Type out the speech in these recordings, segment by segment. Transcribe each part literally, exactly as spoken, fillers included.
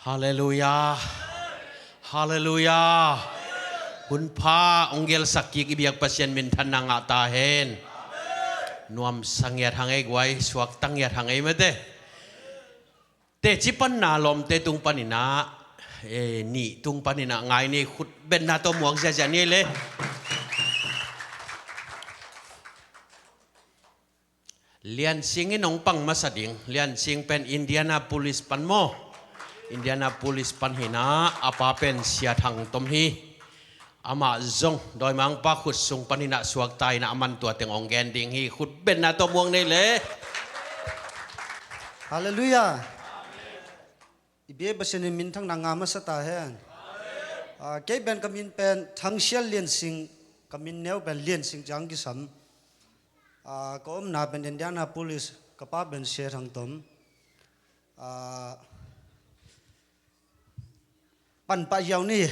Halleluiah. Halleluiah. Hunpha hong gelsak kik i biak Pasian minthanna ngah ta hen. Nuam sangiat hang ei guai, suakta ngiat hang ei mate. Teci panna lawmte tung paninah, eh, nih tung paninah ngai ni, khut betna tawh muak ziazia ni le. Lian Sing in hong pang masa ding. Lian Sing pen Indianapolis pan maw? Indianapolis pan hinah, a pa pen Sia Thang Tom hi. Amah zong dawimangpa khut sung pan hinah suakta inah, a man tua teng hong gen ding hi. Khut betna tawh muak nei le. Halleluiah. I biak Pasian in minthanna ngah masa ta hen. Ah, kei pen ka min pen Thang Sial Lian Sing, ka min neu pen Lian Sing ciang kisam. Ah, ka omna pen Indianapolis, ka pa pen Sia Thang Tom. Ah, pan pah ziau ni.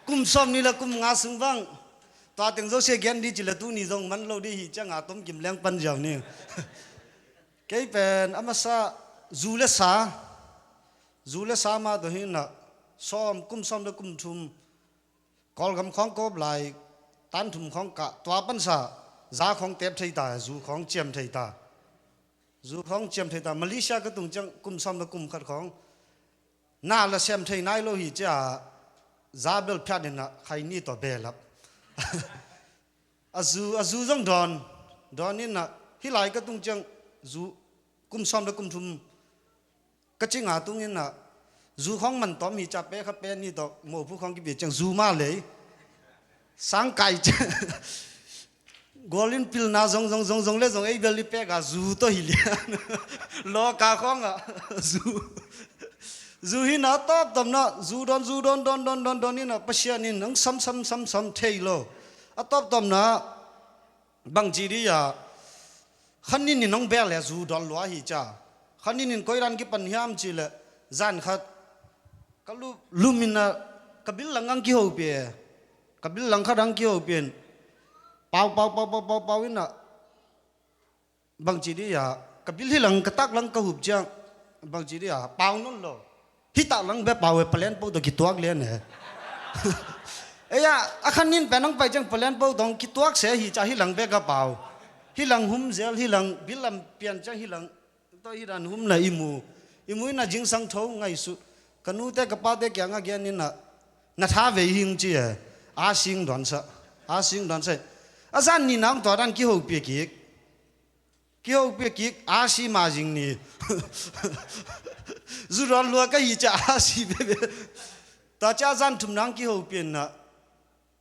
Kum sawm ni le kum nga sung bang. Tua teng zo sia gen di ci le tuni zong man lo di hi ciang a tom kim leng pan ziau ni. Kei pen a masa zu le sa, zu le sa mah tawh hinah sawm, kum sawm le kum thum Kawlgam khawng kawp lai, tan thum khawng kah, tua pansa za khawng tep thei ta, zu khawng ciam thei ta. Zu khawng ciam thei ta, Malaysia ka tung ciang kum sawm le kum khat khawng na la sem thei nai lo hi cia, za bel phiat inah khai ni tawh belap. A zu, a zu zong dawn, dawn inah, hih lai ka tung ciang zu kum sawm le kum thum ka cing a tung inah, zu khawng man tawm hi cia pe kha pe ni tawh mawphu khawng kipia ciang zu mah lei. Sang kai ciang. Gual in pilna zong, zong, zong, zong le zong ei bel i pek a zu tawh hi lian. Lawka khawng ah zu. Zu hinah a tawptawpna, zu dawn, zu dawn, dawn, dawn, dawn, dawn inah Pasian in hong sam, sam, sam, sam thei lo. A tawptawpna, bangci di a, khanin in hong bel le zu dawn lua hi cia. Khanin in koi dan kipan hiam ci le, zan khat ka lu-, lum inah ka bil lang ang kihopih e. Ka bil lang khat ang kihopih in. Pau, pau, pau, pau, pau, pau inah. Bangci di a, ka bil hi lang, ka tak lang ka hup ciang. Bangci di a, pau nawn lo. Hi tak lang bek pau e, palen po tawh kituak lian e. Ei a, a khanin pen ang pai ciang palen po tawh kituak se hi cia hi lang bek a pau. Hi lang hum zel, hi lang bil lam pian ciang hi lang. Tawh hi dan humna i mu. I mu inah zingsang tho ngaihsut. Ka nute ka pate kiangah gen inah, na tha vei hing ci e. A sing dawn sa. A sing dawn sa. A zan ni nang tua dan kihopih kik. Kihopih kik, a si ma zing ni. Zu dawn lua ka hi cia a si bebe. Tua cia zan thum nang kihopih inah.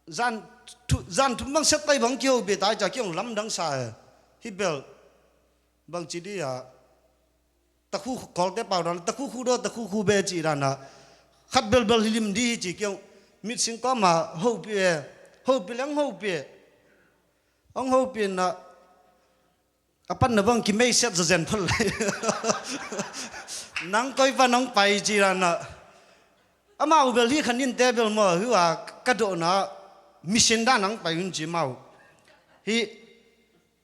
Zan thu-, zan thum bang set tai bang kihopih tai cia kihong lamdang sa e. Hi bel. Bangci di a, takhu, Kawlte pau dan, takhu khu do, takhu khu be ci dan a, khat belbel hi lim di hi ci kiong, mit sing kawma hopih e, hopih leng hopih e. Hong hopih na, a panna bang kimei siat zazen phot lai. Nang koi pan hong pai ci dan a, amau bel hi khan in te bel maw, hi a ka dohna, mission dan hong pai un ci mau. Hi,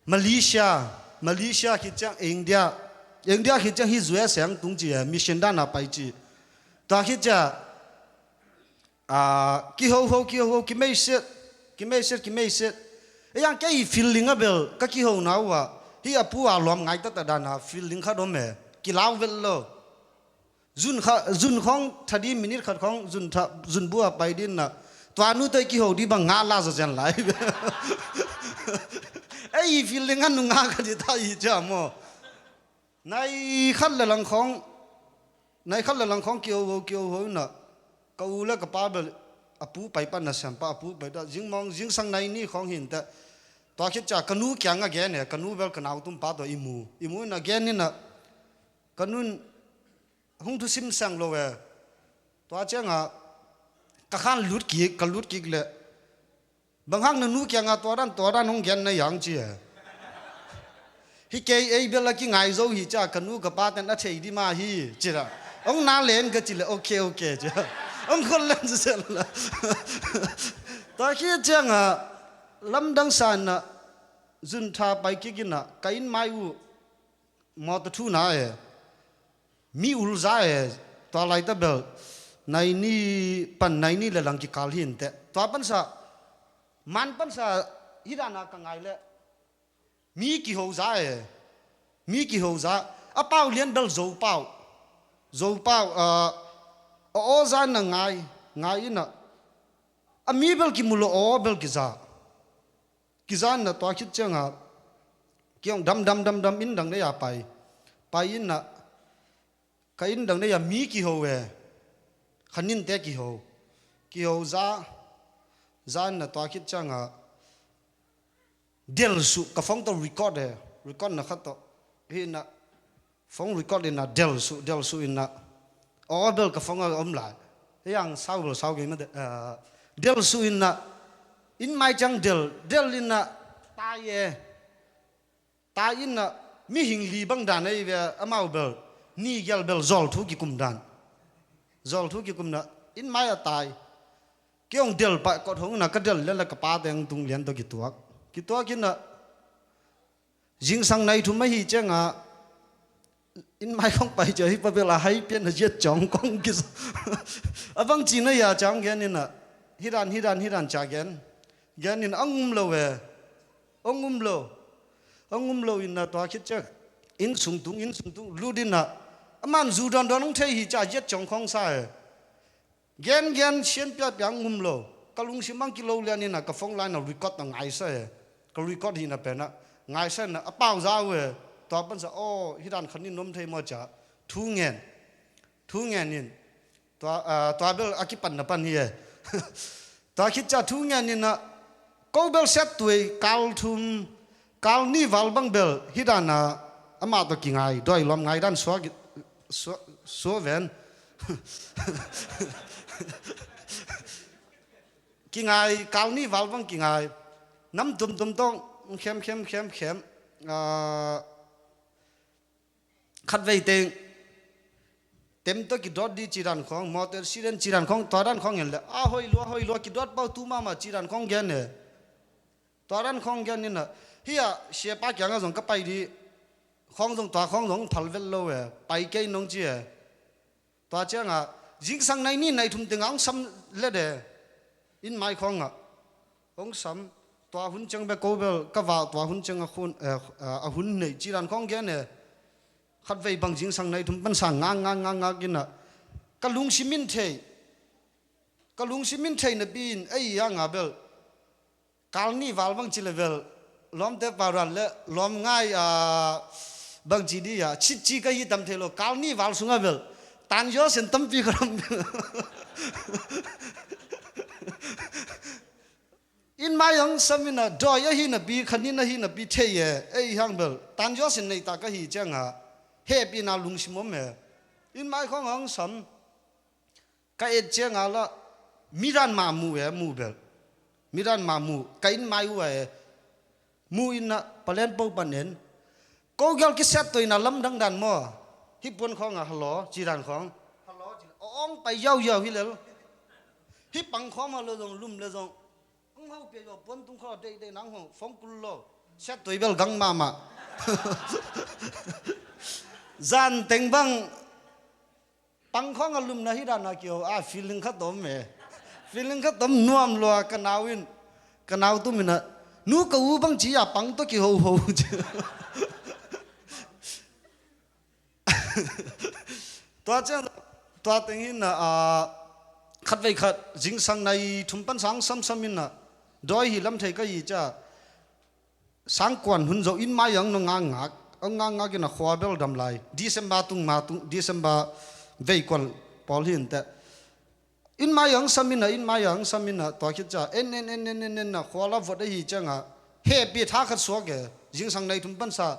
Malaysia, Malaysia khit ciang India, India khit ciang hi U S A hong tung ci, mission dan a pai ci. Tua khit ciang, ah, kihoho, kihoho, kimei siat, kimei siat, kimei siat. Ei ang kei feeling a bel, ka kihona uh a, hi a pu a lawm ngai taktak dan a feeling khat om e, kilau vet lo. Zun kha, zun khawng tha di minute khat khawng zun tha, zun bu a pai din na. Tua nu tei kiho di bang ngah la zazen lai. Ei feeling a nu ngah kha di ta hi cia maw. Nai khat le lang khawng, nai khat le lang khawng kiho ho, kiho ho na. Ka u le ka pa bel a pu pai pan na siam pa a pu pai ta. Zing mawng, zingsang nai ni khawng hin ta. Tua khit cia ka nu kiang a gen e, ka nu bel ka nau tum pa tua i mu. I mu na gen ni na. Ka nun hong thusim seng lo e. Tua ciangah ka khan lut kik, ka lut kik le. Bang hang na nu kiangah tua dan, tua dan hong gen na yang ci e. Hi kei ei bel a kingai zo hi cia ka nu ka pa ten a thei di mah hi ci la. Hong na len ka ci le, ok, ok ci la. Hong khol len sel la. Tua khi ciangah lamdang sa na zun tha pai kik in na ka inn mai uh mawtaw thu na e. Mi ulza e, Tua laita bel nai nih pan nai nih le lang kikal hi inteh. Tua pansa, man pansa, hih dana ka ngai leh mi kiho za e. Mi kiho za. A pau lian bel Zo pau. Zo pau, ah, a aw za in a ngai, ngai in a, a mi bel kimu lo, a aw bel kiza. Kiza in a tua khit cianga kei hong dam, dam, dam, dam, inn dang nei a pai. Pai in a, ka inn dang nei a mi kiho e. Kha ninte kiho. Kiho za, za in a tua khit cianga delsuh, ka phone tawh record e. Record na khat tawh. Hi in a, phone record in a delsuh, delsuh in a, aw bel ka phone a om lai. Hih ang sau bel sau kei mah de, ah, delsuh in a, inn mai ciang del, del in a, tai e. Tai in a, mihing li bang dan ei ve, amau bel ni gial bel zawl thu kikum dan. Zawl thu kikum na, inn mai a tai. Kei hong del pah kot hong in a, ka del lel a ka pa teng tung lian tawh kituak. Kituak in a, zingsang nai thum ahi cianga, inn mai khong pai ciang hih pa bel a hai pian a ziat ciang kong kisa. A bang ci na hia ciang gen in a, hih dan, hih dan, hih dan ciang gen. Gen in a hong um lo e. Hong um lo. Hong um lo in a tua khit ciang inn sung tung, inn sung tung lut in a, a man zu dawn dawn hong thei hi ciang ziat ciang kong sa e. Gen gen sian piapia hong um lo. Ka lungsim hong kilo lian in a ka phone line a record a ngaisa e. Ka record hi na pen a ngaisa in a, a pau za uh e. Tua pansa, aw, hih dan khan in om thei maw ciang thu ngen. Thu ngen in. Tua, ah, tua bel a kipan na pan hi e. Tua khit ciang thu ngen in a, ko bel siattui kal thum, kal nih val bang bel hih dana amah tawh kingai, dawi lawm ngai dan sua, sua, sua ven. Kingai, kal nih val bang kingai. Nam tumtum tawh khem, khem, khem, khem. Ah, khatvei teng tem tawh kidawt di ci dan khawng, mawtaw accident ci dan khawng, tua dan khawng hen le, a hoih lua, hoih lua, kidawt pau tu mahmah ci dan khawng gen e. Tua dan khawng gen in a, hih a siapa kiangah zong ka pai di khawng zong, tua khawng zong phal vet lo e, pai kei nong ci e. Tua ciangah zingsang nai nih nai thum tengah hong sam let e. Inn mai khawngah hong sam. Tua hun ciang bek ko bel ka vak, tua hun ciang a hun, eh, a hun nei ci dan khawng gen e. Khatvei bang zingsang nai thum pansa ngak, ngak, ngak, ngak in a, ka lungsim in thei. Ka lungsim in thei napi in ei a nga bel kal nih val bang ci le bel lawmte pau dan le lawm ngai, ah, bang ci di a, citci ka hi tam thei lo, kal nih val sungah bel tan zaw sen tampi ka ram. Inn mai hong sam in a, dawi ahi napi, khan inn ahi napi thei e, ei hang bel tan zaw sen nei ta ka hi ciangah hehpihna lungsim om e. Inn mai khawng hong sam. Ka et ciangah lah midang mah mu e, mu bel. Midang mah mu, ka inn mai uh a e. Mu in a palen po pan en. Ko gial kisiat tuina lamdang dan maw. Hih puan khawngah hello ci dan khawng. Hello ci, a ong pai yauyau hi lel. Hih pang khawng mah lo zong lum le zong. Ang hau pia yaw puan tung khaw deih deih nang hong phone kul lo. Siat tui bel gang mahmah. Zan teng bang pang khawng a lumna hi dana kiho a, feeling khat om e. Feeling khat om nuam lua, ka nau in, ka nau tum in a, nu ka u bang ci a pang tawh kihoho ci. Tua ciang, tua teng in a, a, khatvei khat zingsang nai thum pan sang samsam in a, dawi hi lam thei ka hi cia. Sangkuan hun zo inn mai ang nong ngakngak, ang ngakngak in a khua bel dam lai. December tung ma tung, December veikual pawl hi inteh. Inn mai ang sam in a, inn mai ang sam in a, tua khit cia en, en, en a khua la vot ahi ciangah hehpih tha khat suak e. Zingsang nai thum pansa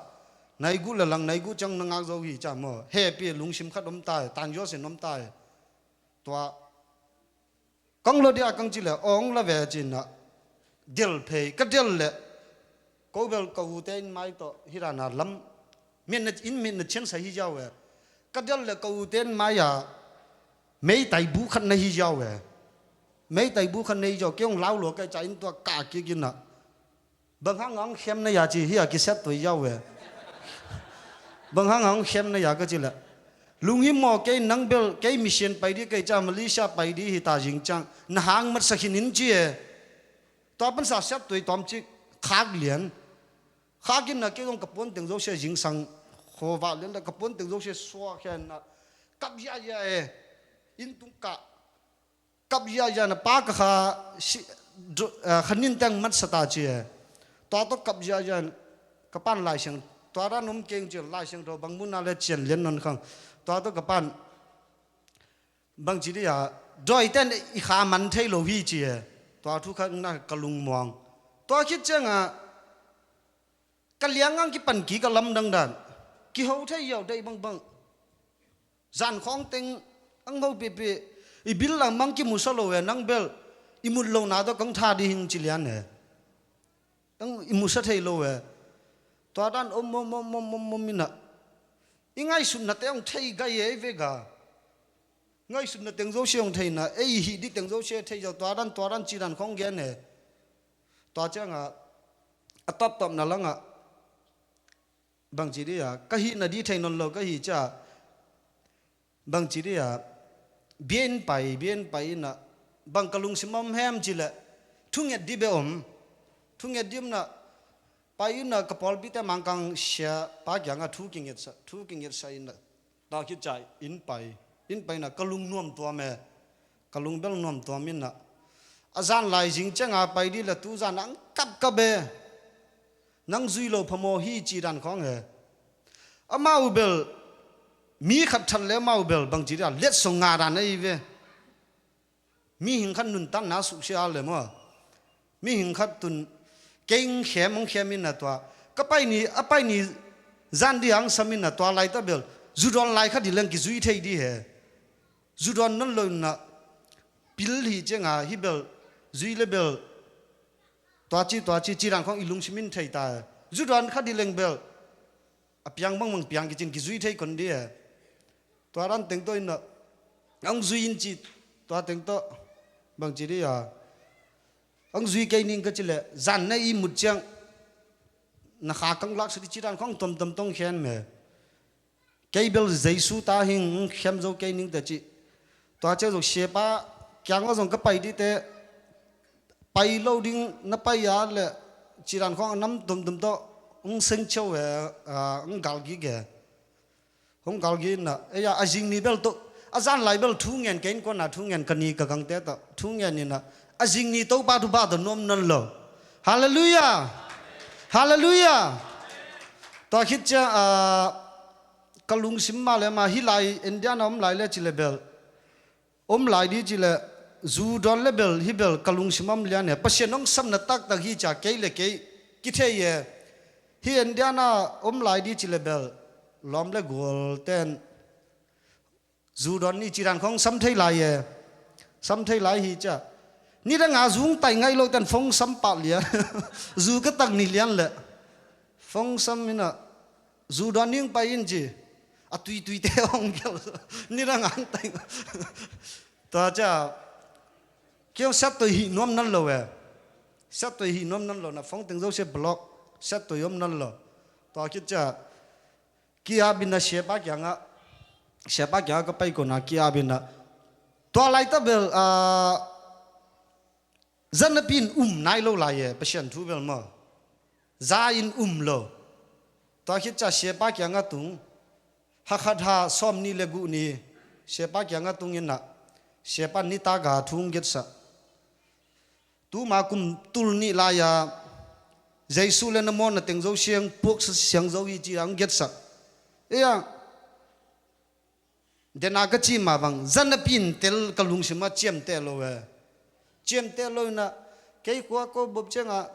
nai guh le lang, nai guh ciang na ngak zo hi cia maw. Hehpih lungsim khat om ta e, tan zaw sen om ta e. Tua kang lo dia kang ci le, ong la ve ci in a, del phei, ka del le, ko bel ka ute inn mai tawh hi dana lam, mitna, inn mitna cian sa hi ziau e. Ka del le ka ute inn mai a, meitai bu khat na hi ziau e. Meitai bu khat na hi ziau, kei ong lau lua ka cia inn tua ka kik in a. Bang hang ang khem na ya ci, hi a kisiat tui yau e. Bang hang ang khem na ya ka ci le. Lunghimawh kei, nang bel kei mission pai dih, kei ca Malaysia pai dih hi ta zing ciang na hang matsa khin in ci e. Tua pansa siattui tawmcik khak lian. Khak in na kei zong ka puan teng zosia zingsang khawvah lian da ka puan teng zosia suak hian na kap ziahziah e. Inn tung kah kap ziahziah na pa ka kha si, dro- eh, kha nin teng matsa ta ci e. Tua tawh kap ziahziah in ka pan Lai Siang, tua dan om keng ci, Lai Siangtho bang mun ah le cian lian non khang. Tua tawh ka pan bang ci dih a, dawi ten i kha man thei lo hi ci e. Tua thu khat na ka lungmuang. Tua khit ciangah ka liangang kipan kik a lamdang dan kiho thei ziau deih bangbang. Zan khawng teng ang ho pihpih i bil lam mang kimusa lo e, nang bel i mut lo na tawh kong tha dih hing ci lian e. Ang i musa thei lo e. Tua dan om om om om om om inah i ngaihsutnate hong thei gai e, i vek a. Ngaihsutna teng zosia hong theina, ei hih dih teng zosia thei zo, tua dan tua dan ci dan khawng gen e. Tua ciangah a tawptawpna langah bang ci dih a, ka hihna dih thei nawn lo ka hi cia. Bang ci dih a, bia in pai, bia in pai inah bang ka lungsim om hem ci leh thunget dih bia om. Thunget dih omnah pai inah ka pawlpite Mangkang sia pa kiangah thu kingetsa, thu kingetsa inah tua khit cia in pai, in pai inah ka lung nuam tuam e. Ka lung bel nuam tuam inah a zan lai zing cianga pai dih le tu zan ang kapkap e. Nang zui lo phamawh hi ci dan khawng e. Amau bel mi khat that le amau bel bang ci dih a, letsong nga dan ahi ve. Mihing khat nuntakna suhsia le maw, mihing khat tun keng khem ang khem inah tua ka pai ni, a pai ni zan dih ang sam inah tua laita bel zudawn lai khat dih leng kizui thei dih he. Zudawn nawn lo inah pil hi cianga hi bel zui le bel tua ci tua ci ci dan khawng i lungsim in thei ta e. Zudawn khat dih leng bel a piang bangbang piang kicin kizui thei kon dih e. Tua dan teng tawh inah ang zui in ci, tua teng tawh bang ci dih a, ang zui kei ning ka ci leh zan na i mut ciang na kha kang laksa dih ci dan khawng tuamtuam tong khen me. Kei bel Jesu ta hing, khem zo kei ning te ci. Tua cia zong siapa kiangah zong ka pai dih te pai lo ding na pai a le ci dan khawng a nam tuamtuam tawh ang seng ciau e, ang galgik e. Hong galgik inah ei a, a zing ni bel tawh a zan lai bel thu ngen kei in kona thu ngen ka ni ka gangte tawh thu ngen inah a zing ni Topa thupha tawh nuam nawn lo. Halleluiah. Halleluiah. Tua khit cia ka lungsim mah le mah hi lai Indiana om lai le ci le bel om lai dih ci le zu dawn le bel hi bel ka lungsim om lian e. Pasian hong sapna taktak hi cia kei le kei kithei e. Hi Indiana om lai dih ci le bel lawm le gual ten zu dawn ni ci dan khawng sam thei lai e. Sam thei lai hi cia ni dang a zu hong tai ngaih lo ten phone sam pah lian. Zu ka tak ni lian le phone sam inah zu dawn ni hong pai in ci. A tuitui te hong gel ni dang ang tai. Tua cia kei hong siattui hih nuam nawn lo e. Siattui hih nuam nawn lo na phone teng zosia block, siattui om nawn lo. Tua khit cia ki-ap inah siapa kiangah, siapa kiangah ka pai kona ki-ap inah tua laita bel zanapi in um nai lo lai e, Pasian thu bel maw. Za in um lo. Tua khit cia siapa kiangah tung, ha khat ha sawm nih le guh ni siapa kiangah tung inah siapa nitak a thu hong getsah. Tuma kum tul nih lai-a Jesu le na mawhna teng zo siang puak siang zo hi ci ang getsah. Ei a, dena ka ci mah bang zanapi in tel ka lungsim ah ciamteh lo e. Ciamteh lo inah kei khua ko bop ciangah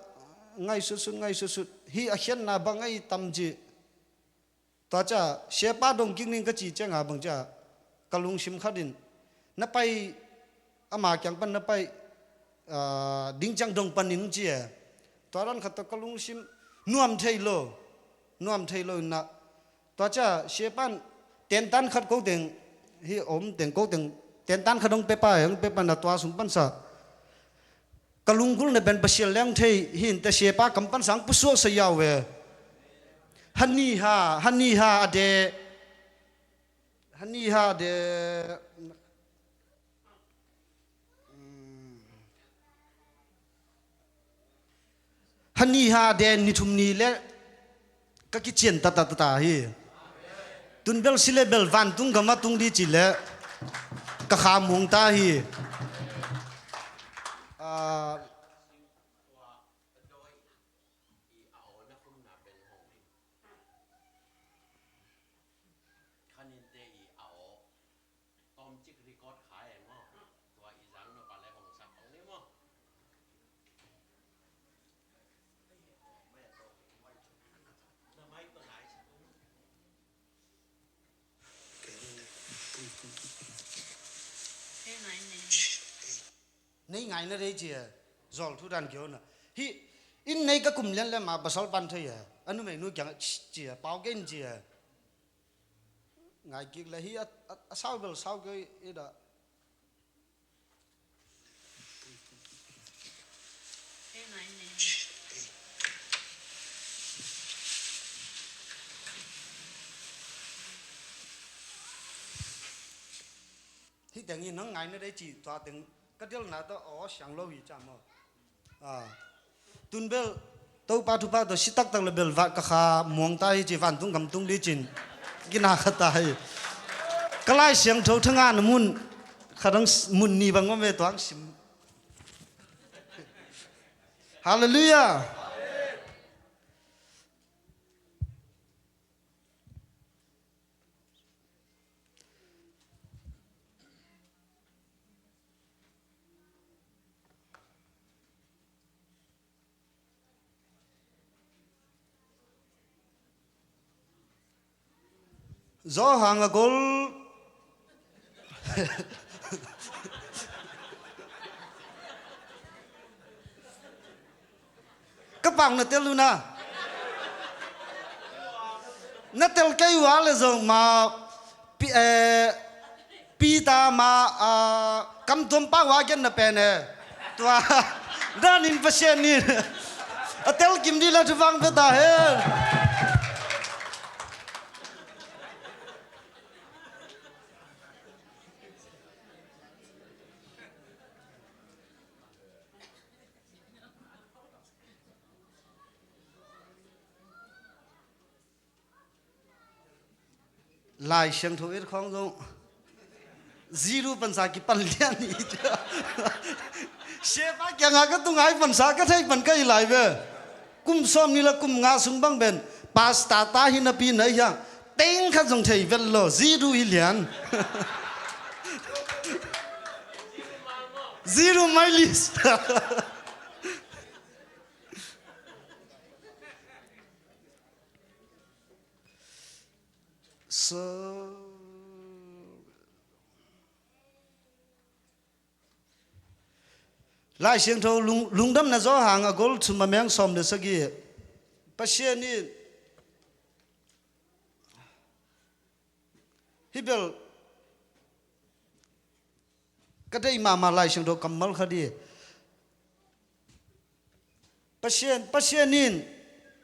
ngaihsutsut ngaihsutsut hi a khiatna bang ahi tam ci. Tua cia siapa dong kik ning ka ci cianga bang cia ka lungsim khat in na pai, ama kiang pan na pai ding ciang dong pan ning ci e. Tua dan khat tawh ka lungsim nuam thei lo, nuam thei lo inah tua cia siapa in tentan khat ko teng hi om teng ko teng tentan khat hong pepa e, hong pepa na tua sung pansa ka lunggulhna pen Pasian leng thei hi in te siapa kam pan sang pusuak sa yau e. Hani ha, hani ha a de. Hani ha de. Hani ha de ni thum ni le ka kician ta ta ta ta hi. Tun bel si le bel vantung gam a tung di ci le ka kha muang ta hi. Ah, Nei ngai na dei ci e. Zol thu dan kio na. Hi, in nei ka kum lian le ma pasal pan thei e. A numeinu kiang ci e, pau ke in ci e. Ngai kik le hi a, a, a sau bel sau ke i da. Hi teng hi nang ngai na dei ci tua teng ka delna tawh aw siang lo hi ca maw? Ah. Tun bel Topa thupha tawh si taktak le bel va ka kha muang ta hi ci vantung gam tung di cin kina kha ta hi. Ka Lai Siangtho thanga na mun kha dang s-, mun ni bang om ve tuang sim. Halleluiah. Zawhang a gol. Ka pau na tel uh na. Na tel kei uh a le zong ma pi, eh, Peter ma, ah, kam tuam pau a gen na pen e. Tua dan in Pasian in a tel kim di la thupha pe ta hen. Lai Siangtho et khawng zong zero pansa kipan lian hi. Shepa kiangah ka tungai pansa ka thei pan ka hi lai ve. Kum sawm ni le kum nga sung bang ben pasta ta hi napi na hi hiang teng khat zong thei vel lo, zero hi lian. Zero my list. So, Lai Siangtho lung, lungdamna Zawhang a gol thum a meng sawm le sagih. Pasian in hi bel ka deih mahmah Lai Siangtho kammal khat hi. Pasian, Pasian in,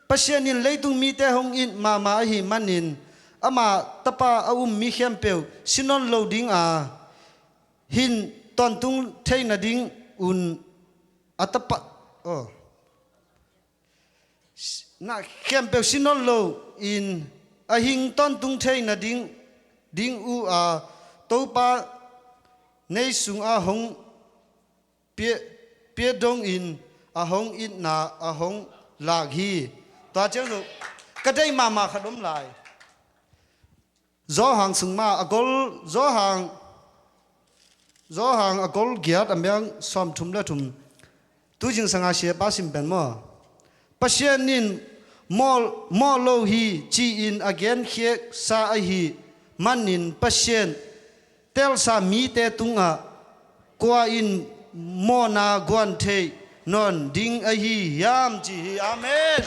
Pasian in leitung mite hong it mahmah ahih manin ama tapa a um mi khempeuh si nawn lo ding a, hin tawntung theih nading un a tapa, oh. Na khempeuh si nawn lo in a hing tawntung theih nading, ding uh a Topa nei sungah hong pia, pia dongin a hong itna a hong lak hi. Tua ciang zo ka deih mahmah khat om lai. Zawhang sung ma a gol, Zawhang, Zawhang a gol giat a meng sawm thum le thum. Tu zingsanga siapa sim pen maw? Pasian in mawh, mawh lo hi ci-in a genkhiatsa ahih manin Pasian telsa mite tungah kua in mawhna guan theih nawn ding ahi hiam ci hi. Amen.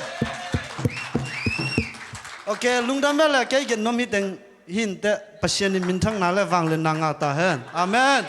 Ok, lungdam ve le kei gen nuam hi teng hinteh Pasian in minthangna le vangliatna ngah ta hen. Amen.